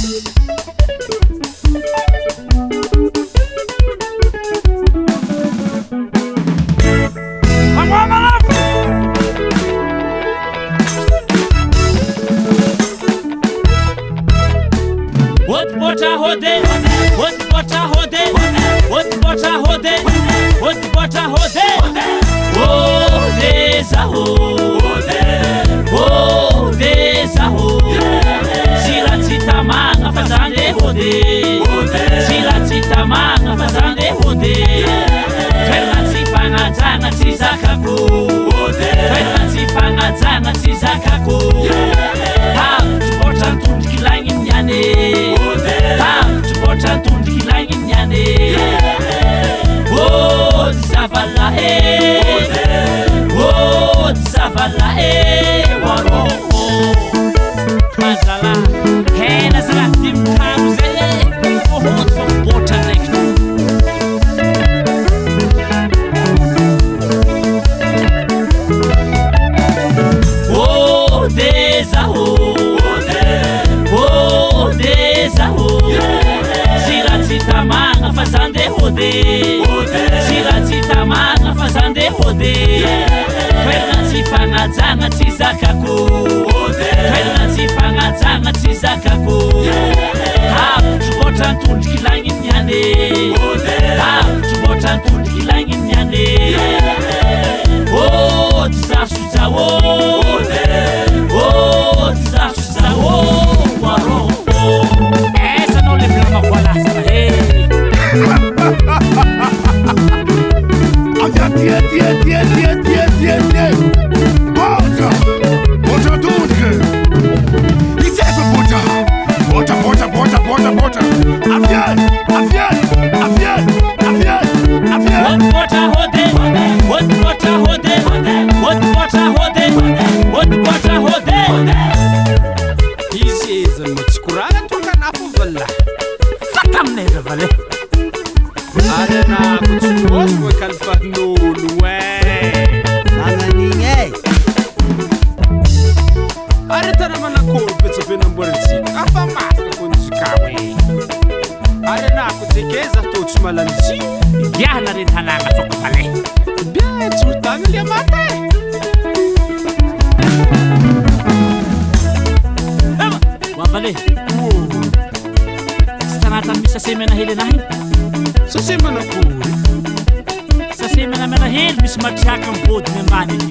Hody botra hody, hody botra hody, hody botra hody, hody botra hody. Hody zaho, hody zaho. Tsy raha tsy tamagna fa zany hody, tsy raha tsy tamagna fa zany hody. Toerana tsy fagnajagna tsy zakako, toerana tsy fagnajagna tsy zakako. Tavitry botra tondriky lagny niany, tavitry botra tondriky lagny niany. Hody zavalahy, hody zavalahy, warô. Mazala, hena zalahy dimy tano zay e, hody fa botra ndraiky to. Hody zaho, hody zaho. Tsy raha tsy tamagna fa za ndeha hody, tsy raha tsy tamagna fa za ndeha hody. Toerana tsy fagnajagna tsy zakako, toerana tsy fagnajagna tsy zakako. Tavitry botra tondriky lagny niany, tavitry botra tondriky lagny niany. Hody zaho zaho, hody zaho zaho, warô. Aiza anao le blama voalaza e? Avia tie tie tie tie tie tie tie. Botra, botra tondriky. Itsefa botra. Botra botra botra botra botra. Avia, avia, avia, avia, avia. Hody botra hody, hody botra hody, hody botra hody, hody botra hody. Izy ezany ma tsy koragna tonga nafo vala. Fataminay vale. Ary anako tsy lôso hoe kalifan'olo e. Magnan'igny e. Ary tana manakory petsabe namboarintsika afa masaka konjikao e. Ary anako zekeza tô tsy malanjy. Giahana re tanàgna fako vale. Bien tsy mitagna le mata e. Ema, wa vale. Tsy tanàna misy sase mena hely anahy. Sase manakory. Sase mena mena hely misy matriaka amin'ny vodiny ambany aty.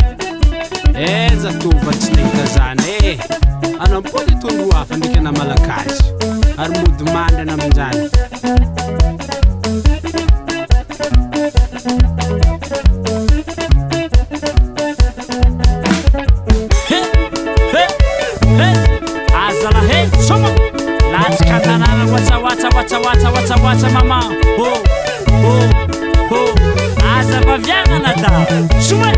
Aiza tova tsy nahita zany e. Anampody tondro hafa ndraiky ana malakazy. Ary mody mandrana aminjany. He, he, he. Azala he, soma. Latsaka an-tanàna watsa watsa watsa watsa watsa watsa mama. Ho, ho, ho. Aza vaviagnana da. Soma.